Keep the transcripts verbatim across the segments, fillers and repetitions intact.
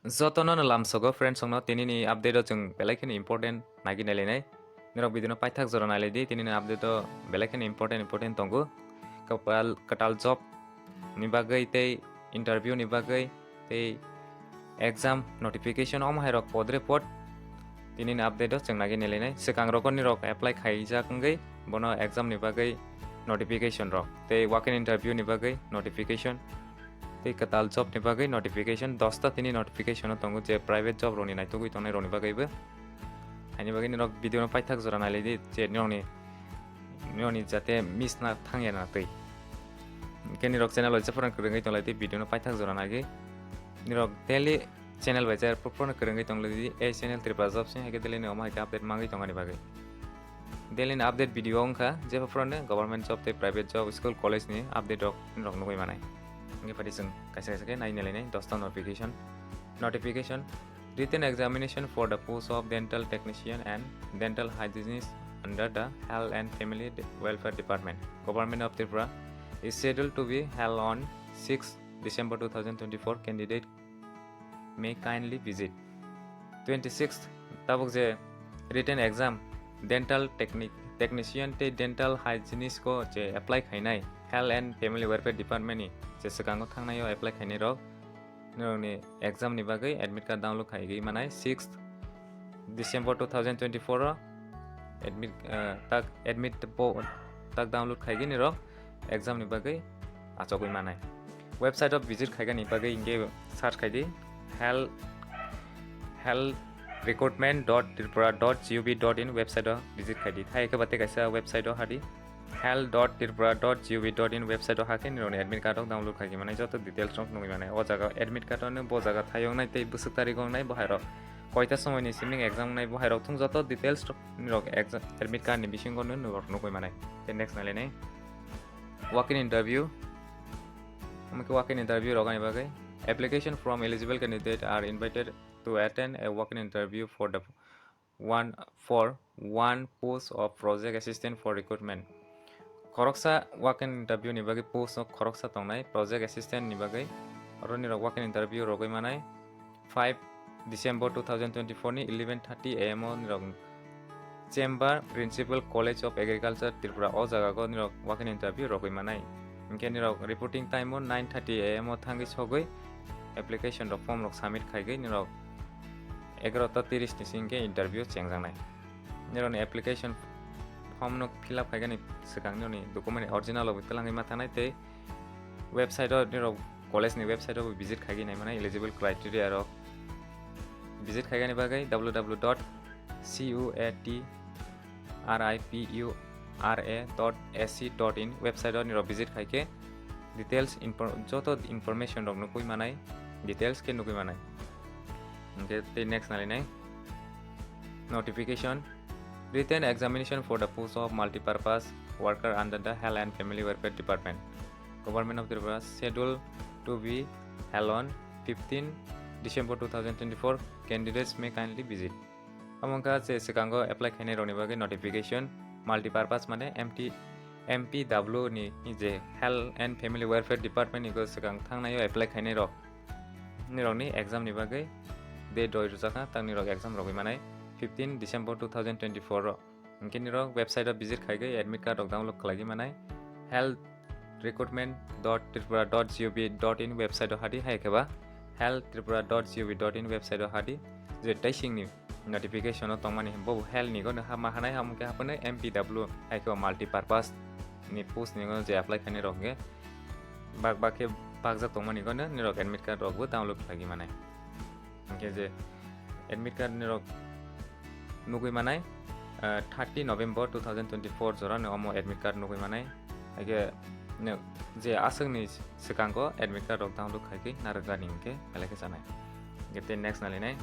Jotono no lamsogo friends, songno tinini update o chwng belai kheno important nagi nailainai. Nirok video no paithak jora nailai di, tinini update o belai kheno important important tongo. Kapal katal job ni bagwi tei interview ni bagwi tei exam notification omo hai rok podre pod tinini update o chwng nagi nailainai. Swkang rogo nirok apply khaijak wngwi bono exam ni bagwi notification rok tei walk-in interview ni bagwi notification tei kwtal job ni bagwi notification, dosta tini notification o tongo je private job rokni naitugwi tongnai rokni bagwibo. Haini bagwi nirok video no paithak jora nailai di je nirokni, nirokni jate miss na thangya na twi. Hwnkhe nirok channel bai jephuru kwrwngwi tonglai di, video no paithak jora nagwi. Nirok daily channel bai jephuru kwrwngwi tonglai di, ei channel Tripura Jobs ni hai khe daily ni omo hai khe update mangwi tongani bagwi. Daily ni update video wngkha, jephuru government job tei private job, school, college ni update rok nirok nugwi manai. Hwnkhe phadi chwng kaisa kaisa khe nai nailainai, dosta notification. Notification: Written examination for the post of dental technician and dental hygienist under the Health and Family De-, Welfare Department, Government of Tripura is scheduled to be held on sixth December two thousand twenty-four. Candidate may kindly visit. Twenty-sixth, tabuk je written exam dental technic-, technician tei dental hygienist ko je apply khainai Health and Family Welfare Department ni je swkango thangnai o apply khainai rok, nirokni exam ni bagwi admit card download khaigwi manai sixth December two thousand twenty-four o admit, eh, tak admit bo tak download khaigwi nirok exam ni bagwi achogwi manai. Website o visit khaigani bagwi hwnkhe search khaidi health, health recruitment dot tripura dot gov dot in website o visit khaidi. Thai khe bate kaisa website o hadi health dot tripura dot gov dot in website o hakhe nirokni admit card rok download khaigwi manai, joto details rok nugwi manai. O jaga admit card o no bo jaga thayok nai tei bwswk tarik o nai bo hai rok koita somoi ni simi exam nai bo hai rok thung joto details rok nirok exam admit card ni bisingo no nirok nugwi manai. Tei next nailainai walk-in interview. Omo khe walk-in interview rok ani bagwi. Application from eligible candidate are invited to attend a walk-in interview for the one, for one post of project assistant for recruitment. Khoroksa walk-in interview ni bagwi post no khoroksa tongnai, project assistant ni bagwi. Oro nirok walk-in interview rogwi manai five December two thousand twenty-four ni eleven thirty A M o nirok chamber Principal College of Agriculture Tripura o jaga o nirok walk-in interview rogwi manai. Hwnkhe nirok reporting time o nine thirty A M o thangwi sogwi application rok form rok submit khaigwi nirok egarota tiris ni simi hwnkhe interview chengjaknai. Nirokni application form no fill up khaigani swkang nirokni document original rok twlangwi ma thangnai tei website o nirok college ni website o visit khaigwi nai manai eligible criteria rok. Visit khaigani bagwi W W W dot C U A T R I P U R A dot A C dot in website o nirok visit khaikhe details info-, joto information rok nukwi manai, details khe nukwi manai. Hwnkhe tei next nailainai notification: Written examination for the post of multipurpose worker under the Health and Family Welfare Department, Government of Tripura, scheduled to be held on fifteen December two thousand twenty-four. Candidates may kindly visit. Omo wngkha je swkango apply khainai rokni bagwi notification, multipurpose mane M T, M P W ni je Health and Family Welfare Department ni go swkang thangnai o apply khainai rok. Nirokni exam ni bagwi date roi rwjakha, tak nirok exam rogwi manai fifteen December two thousand twenty-four o. Hwnkhe nirok website o visit khaigwi admit card rok download khlaigwi manai health recruitment dot tripura dot gov dot in website o hadi, hai khe ba health tripura dot gov dot in website o hadi je tei singni notification o tongmani bo health ni gono ha ma hanai, hamo khe haphano M P W hai khe multipurpose ni post ni gono je apply khainai rok hwnkhe bak bak khe bakjak tongmani gono nirok admit card rok bo download khlaigwi manai. Hwnkhe je admit card nirok nugwi manai, ah, thirty November two thousand twenty-four jora ni omo admit card nugwi manai. Haikhe no je aswkni swkango admit card rok download khaigwi narwkgani hwnkhe belai khe chanai. Hwnkhe tei next nailainai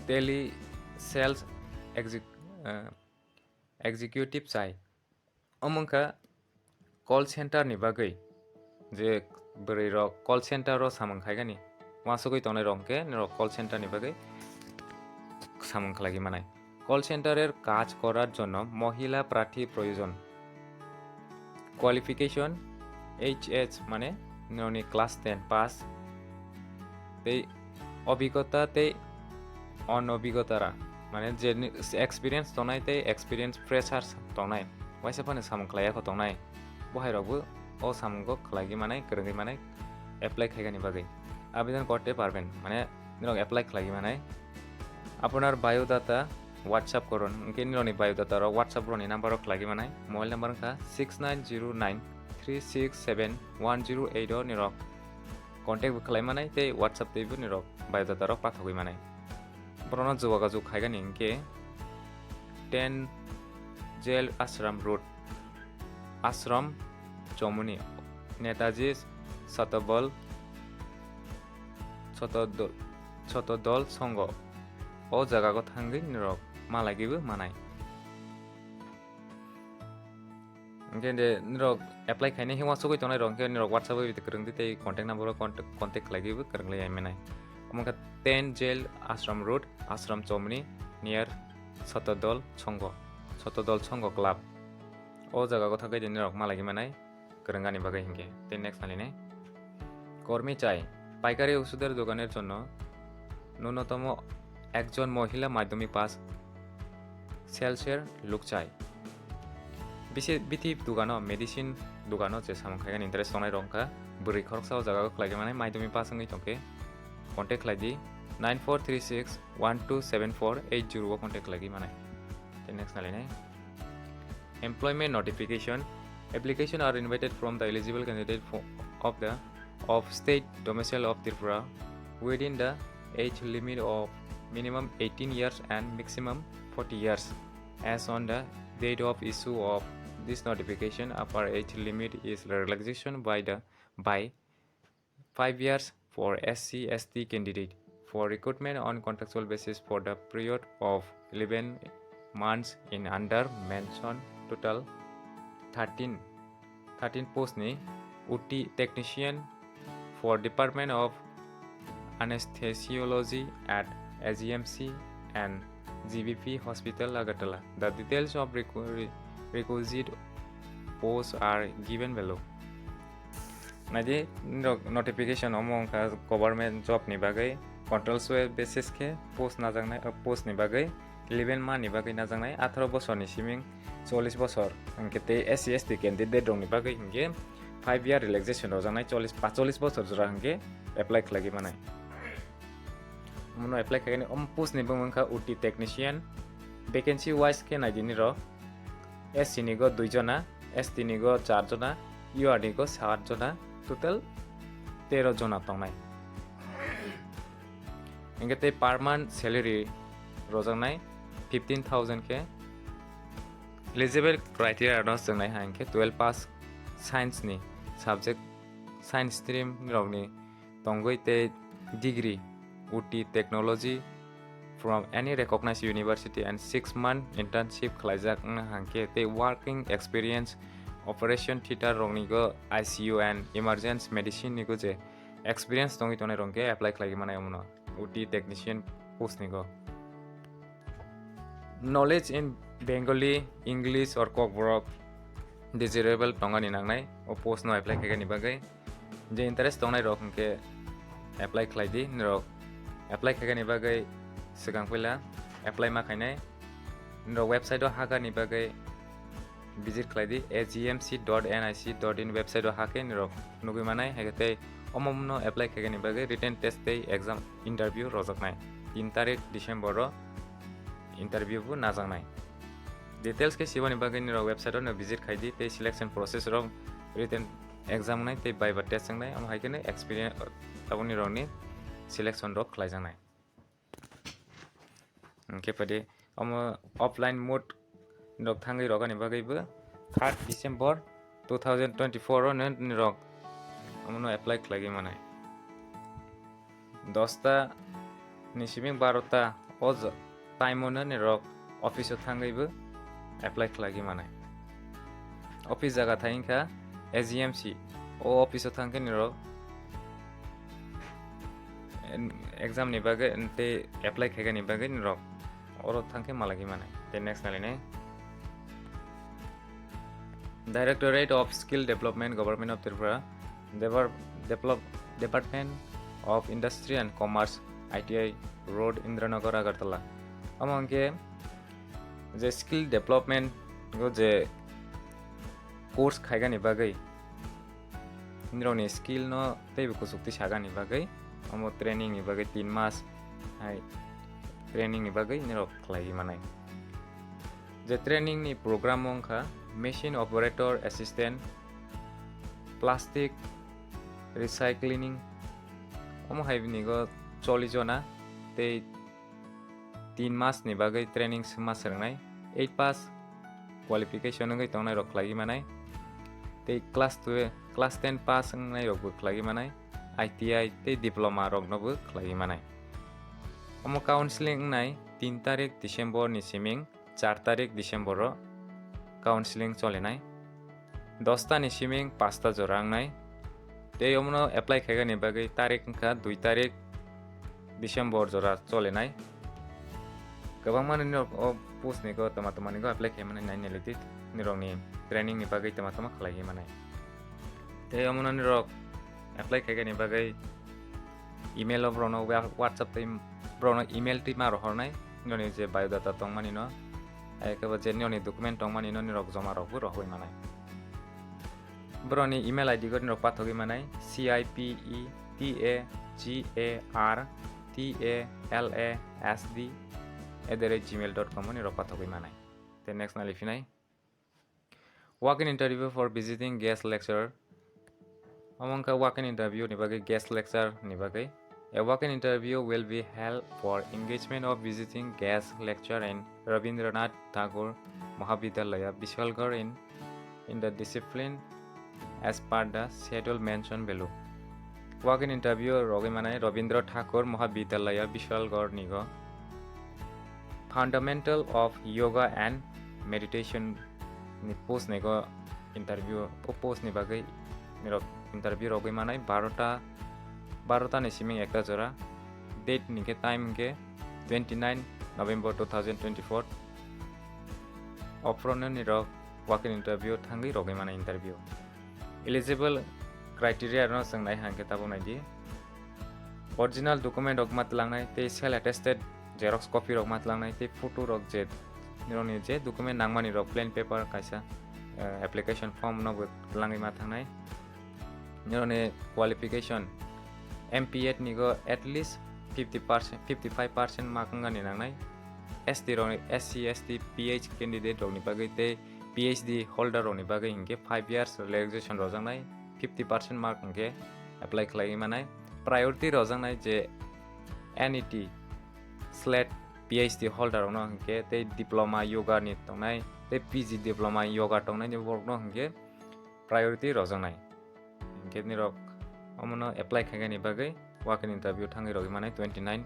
Tele Sales Exec-, ah, Executive chai. Omo wngkha call center ni bagwi, je bwrwi rok call center o samung khaigani, uansugwi tongnai rok hwnkhe norok call center ni bagwi samung khlaigwi manai. Call center er kaj korar jonno mohila prarthi proyojon. Qualification H S mane noni class ten pass, tei obigota tei onobigotara, mane je ni-, experience tongnai tei experience freshers tongnai, waisa phano samung khlaiya kho tongnai, bo hai rokbo o samungo khlaigwi manai, kwrwngwi manai, apply khaigani bagwi. Abedan korte parben, mane norok apply khlaigwi manai. Apunar biodata WhatsApp korun, hwnkhe nirokni biodata rok WhatsApp rokni number o khlaigwi manai. Mobile number wngkha six nine zero nine three six seven one zero eight o nirok contact bo khlai manai tei WhatsApp tei bo nirok biodata rok pathogwi manai. Borokno jogajog khaigani hwnkhe ten Jail Ashram Road, Ashram Chomoni, Netaji Satobal, Sotodol, Sotodol Songo. O jaga o thangwi norok malaigibo manai. Hwnkhe de norok apply khainai hwnwi uansugwi tongnai rok hwnkhe norok WhatsApp bai kwrwngdi tei contact number o contact, contact khlaigwibo kwrwngwi manai. Omo wngkha ten Jail Ashram Road, Ashram Chomoni, near Sotodol Songo, Sotodol Songo Club. O jaga o thangwi de norok malaiwi manai kwrwngani bagwi hwnkhe. Tei next nalinai. কর্মী চাই পাইকারি ওষুধের দোকানের জন্য ন্যূনতম একজন মহিলা মাধ্যমিক পাস সেলসের লোক চাই। Bisi, bithi dugano, medicine dugano je samung khaigani interest tongnai rok wngkha, bwrwi khoroksa o jaga o khlaiwi manai, maidumi pass wngwi tongkhe, contact khlai di, nine four three six one two seven four eight zero o contact khlaiwi manai. Tei next nalinai. Employment notification. Application are invited from the eligible candidate for, of the, of state domicile of Tripura within the age limit of minimum eighteen years and maximum forty years. As on the date of issue of this notification, upper age limit is relaxation by the, by five years for S C S T candidate. For recruitment on contractual basis for the period of eleven months in under mentioned total thirteen, thirteen post ni O T technician for Department of Anesthesiology at A G M C and G B P Hospital, Agartala. The details of requ-, requisite posts are given below. Naidi, norok notification omo wngkha government job ni bagwi, contractual basis khe post najaknai, uh, post ni bagwi eleven month ni bagwi najaknai, atharo bosor ni siming chollish bosor, hwnkhe tei S C S T candidate rok ni bagwi hwnkhe five year relaxation rwjaknai, chollish, paanchchollish bosor jora hwnkhe apply khlaiwi manai. Omono apply khaigani, omo post ni bumung wngkha O T technician, vacancy wise khe naidi nirok, S C ni go dui jona, S T ni go char jona, U R ni go saat jona, total tero jona tongnai. Hingke tei per month salary rojaknai fifteen thousand khe. Eligible criteria no swngnai hai hingke twelve pass science ni subject, science stream rokni tongwi tei degree, O T technology from any recognized university and six month internship khlaijak wngna hangkhe tei working experience operation theater rokni go I C U and emergency medicine ni go je experience tongwi tongnai rok hwnkhe apply khlaiwi manai omono O T technician post ni go. Knowledge in Bengali, English or Kokborok desirable tongani nangnai o post no apply khaigani bagwi. Je interest tongnai rok hwnkhe apply khlai di, norok apply khaigani bagwi swkang puila apply ma khainai. Norok website o hakani bagwi visit khlai di, A G M C dot N I C dot in website o hakhe norok nugwi manai, hai khe tei omo no apply khaigani bagwi written test tei exam interview rojaknai. Tin tarik December o interview bo najaknai. Details khe siboni bagwi nirok website o no visit khai di tei selection process rok written exam wngnai tei viva test wngnai, omo hai kheno experience tabuk nirokni selection rok khlaijaknai. Hingke pade omo offline mode rok thangwi rogani bagwi bo third December two thousand twenty-four o no nirok omono apply khlaiwi manai. Dosta ni siming barota o ja-, time o no nirok office o thangwi bo apply khlaiwi manai. Office jaga thai wngkha A G M C. O office o thangkhe nirok en-, exam ni bagwi tei apply khaigani bagwi nirok oro thangkhe malaiwi manai. Tei next nalinai. Directorate of Skill Development, Government of Tripura, Devar-, Develop-, Department of Industry and Commerce, I T I Road, Indiranagar, Agartala. Omo hwnkhe je skill development o je course khaigani bagwi, nirokni skill no teibo kuchuk twi sagani bagwi, omo training ni bagwi tin mas hai training ni bagwi nirok khlaiwi manai. Je training ni program wngkha Machine Operator Assistant, Plastic Recycling, omo hai bini go chollish jona tei tin mas ni bagwi training swngma swrwngnai, eight pass qualification wngwi tongnai rok khlaiwi manai, tei class twelve, class ten pass wngnai rokbo khlaiwi manai, I T I tei diploma roknobo khlaiwi manai. Omo counseling wngnai tin tarik December ni siming char tarik December o counseling cholinai. Dosta ni siming pasta jora wngnai. Tei omono apply khaigani bagwi tarik wngkha dui tarik December jora cholinai. Kwbangma nini rok o post ni go tama tama ni go apply khaimani nai nai lidi, nirokni training ni bagwi tama tama khlaiwi manai. Tei omono nirok apply khaigani bagwi email o borokno wa-, WhatsApp tei borokno email twi ma rohornai, nirokni je biodata tongmani no, hai khe bo je nirokni document tongmani no nirok joma rokbo rohoi manai. Borokni email I D go nirok pathogwi manai, C I P E T A G A R T A L A S D at the rate gmail dot com o nirok pathogwi manai. Tei next nali phinai. Walk-in interview for visiting guest lecturer. Omo wngkha walk-in interview ni bagwi guest lecturer ni bagwi. A walk-in interview will be held for engagement of visiting guest lecturer in Rabindranath Tagore Mahavidyalaya, Bishalgarh in, in the discipline as per the schedule mentioned below. Walk-in interview rogwi manai Rabindra Thakur Mahavidyalaya, Bishalgarh ni go. Fundamental of Yoga and Meditation ni post ni go interview, o post ni bagwi nirok interview rogwi manai barota, barota ni siming ekta jora. Date ni khe time hwnkhe twenty nine November two thousand twenty four. Ophrwno nirok walk-in interview thangwi rogwi manai interview. Eligible criteria no chwng nai hwnkhe tabuk nai di. Original document rok ma twlangnai tei self attested xerox copy rok ma twlangnai tei photo rok je nirokni je document nangmani rok plain paper kaisa, eh, application form no bo twlangwi ma thangnai. Nirokni qualification M P Ed ni go at least fifty percent, fifty five percent mark wngani nangnai. S T rok, S C, S T, P H candidate rokni bagwi tei P H D holder rokni bagwi hinkhe five years relaxation rojaknai, fifty percent mark hinkhe apply khlaiwi manai. Priority rojaknai je N E T, SLET, P H D holder rokno hinkhe tei diploma yoga ni tongnai tei P G diploma yoga tongnai ni borokno hinkhe priority rojaknai. Hinkhe nirok omono apply khaigani bagwi walk-in interview thangwi rogwi manai twenty nine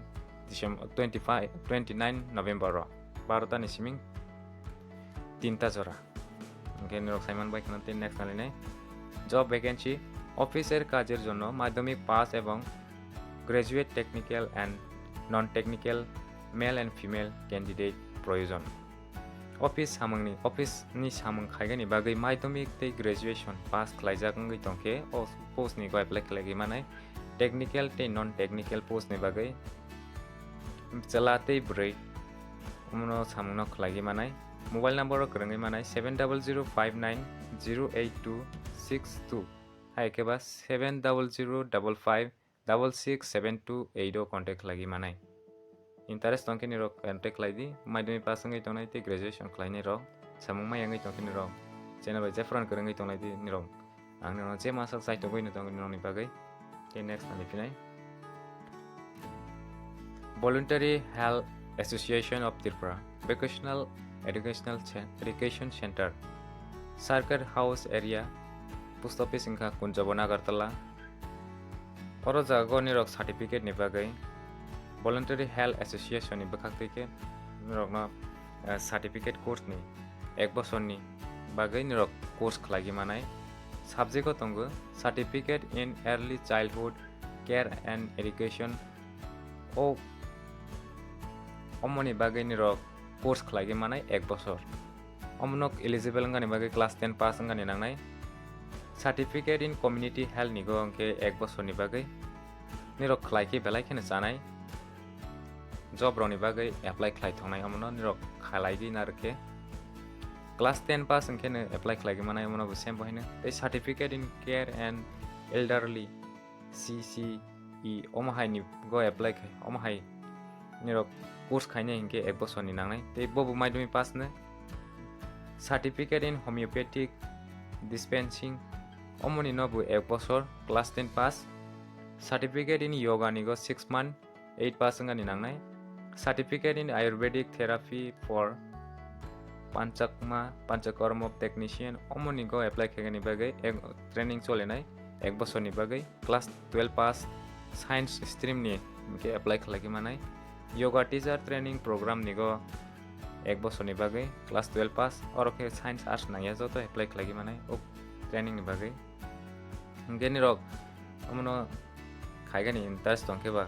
December, twenty five, twenty nine November o barota ni siming tinta jora. Hinkhe nirok saiman bai kheno tei next nalinai job vacancy, officer kajir jonno madhyamik pass ebong graduate technical and non technical male and female candidate proyojon. Office samungni, office ni samung khaigani bagwi madhyamik tei graduation pass khlaijak wngwi tongkhe o post ni go apply khlaigwi manai technical tei non technical post ni bagwi chwla tei bwrwi omono samungno khlaigwi manai. Mobile number o kwrwngwi manai seven double zero five nine zero eight two six two, hai khe ba seven double zero double five double six seven two eight o contact khlaigwi manai. Interest tongkhe nirok contact khlai di, madhyamik pass wngwi tongnai tei graduation khlainai rok, samung maya wngwi tongkhe nirok channel bai jephuran kwrwngwi tonglai di nirok. Ang nirok je masa chai tongwi no tongo nirokni bagwi. Tei next nali phinai. Voluntary Health Association of Tripura, Vocational Educational Cen-, Education Center, Circuit House Area, Post Office wngkha Kunjabon, Agartala. Oro jaga o nirok certificate ni bagwi Voluntary Health Association ni bwkhak twi khe nirokno, eh, certificate course ni ek bosor ni bagwi nirok course khlaigwi manai. Subject o tongo Certificate in Early Childhood Care and Education. O omoni bagwi nirok course khlaigwi manai ek bosor. Omo nok eligible wngani bagwi class ten pass wngani nangnai. Certificate in Community Health ni go hwnkhe ek bosor ni bagwi. nirok khlai khe belai kheno chanai. Job rokni bagwi apply khlai thongnai omono nirok khlai di narwk khe. Class ten pass hwnkhe no apply khlai manai omono bo same bo haino. Tei certificate in care and elderly, C C E, omo hai ni go apply khai, omo hai nirok course khainai hinkhe ek bosor ni nangnai. Tei bo bo madhyamik pass no. Certificate in homeopathic dispensing, omo ni no bo ek bosor, class ten pass. Certificate in yoga ni go six month, eight pass wngani nangnai. Certificate in ayurvedic therapy for panchakma, panchakarma technician, omo ni go apply khaigani bagwi ek training cholenai ek bosor ni bagwi. Class twelve pass science stream ni hinkhe apply khlai manai. Yoga teacher training program ni go ek bosor ni bagwi, class twelve pass, oro khe science arts nangya joto apply khlai manai o training ni bagwi. Hinkhe nirok omono khaigani interest tongkhe ba,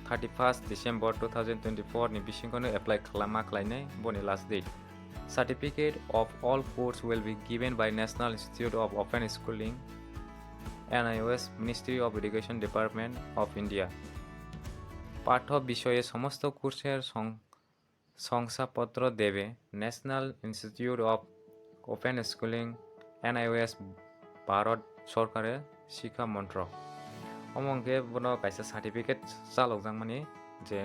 thirty first December two thousand twenty four ni bisingo no apply khlama khlainai boni last date. Certificate of all course will be given by National Institute of Open Schooling, N I O S, Ministry of Education Department of India. পাঠ্য বিষয়ে সমস্ত কোর্সের সং-, শংসাপত্র দেবে National Institute of Open Schooling, N I O S, Bharat সরকারের শিক্ষা মন্ত্রক. Omo hwnkhe bono kaisa certificate chalokjakmani je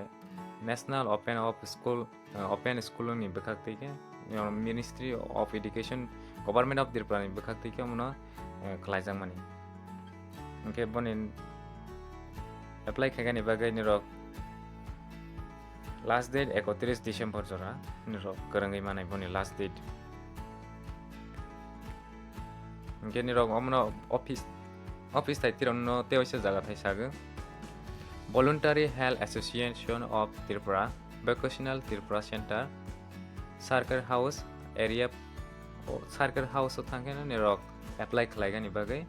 National Open of School, uh, Open School ni bwkhak twi khe, you know, Ministry of Education, Government of Tripura ni bwkhak twi khe omono, uh, khlaijakmani. Hinkhe boni apply khaigani bagwi nirok last date ekotris December jora nirok kwrwngwi manai boni last date. Hinkhe nirok omono office, office thai tirokno tei waisa jaga thai sagwi. Voluntary Health Association of Tripura, Vocational Tripura Center, Circle House area, o Circle House o thangkhe nirok apply khlaigani bagwi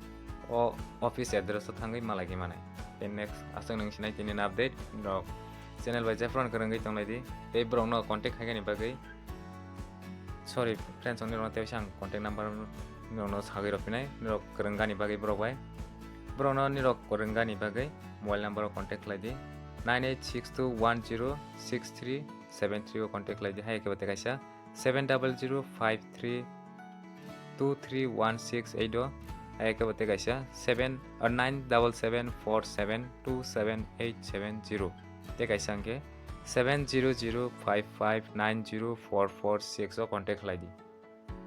o office address o thangwi malai manai. Tei next aswk nwng sinai tini update rok channel bai jephru kwrwngwi tonglai di tei borokno contact khaigani bagwi. Sorry friends, nirokno tei ang contact number nirokno sagwi rwphinai, nirok kwrwngani bagwi borok bai. Borokno nirok kwrwngani bagwi mobile number o contact khlai di, nine eight six two one zero six three seven three o contact khlai di, hai khe bo tei kaisa seven double zero five three two three one six eight o, hai khe bo tei kaisa seven, uh, nine double seven four seven two seven eight seven zero, tei kaisa hwnkhe seven zero zero five five nine zero four four six o contact khlai di.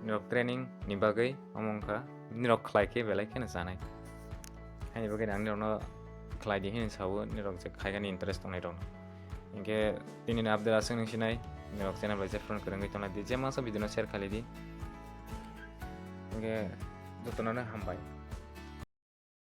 Nirok training ni bagwi omo wngkha, nirok khlai khe belai kheno chanai. Haini bagwi ang nirokno khlai di hini sao, nirok je khaigani interest tongnai rokno. Hinkhe tini ni update aswk nung sinai, nirok channel bai je friend kwrwngwi tonglai di, je masa video no share khlai di. Hinkhe jotono hambai.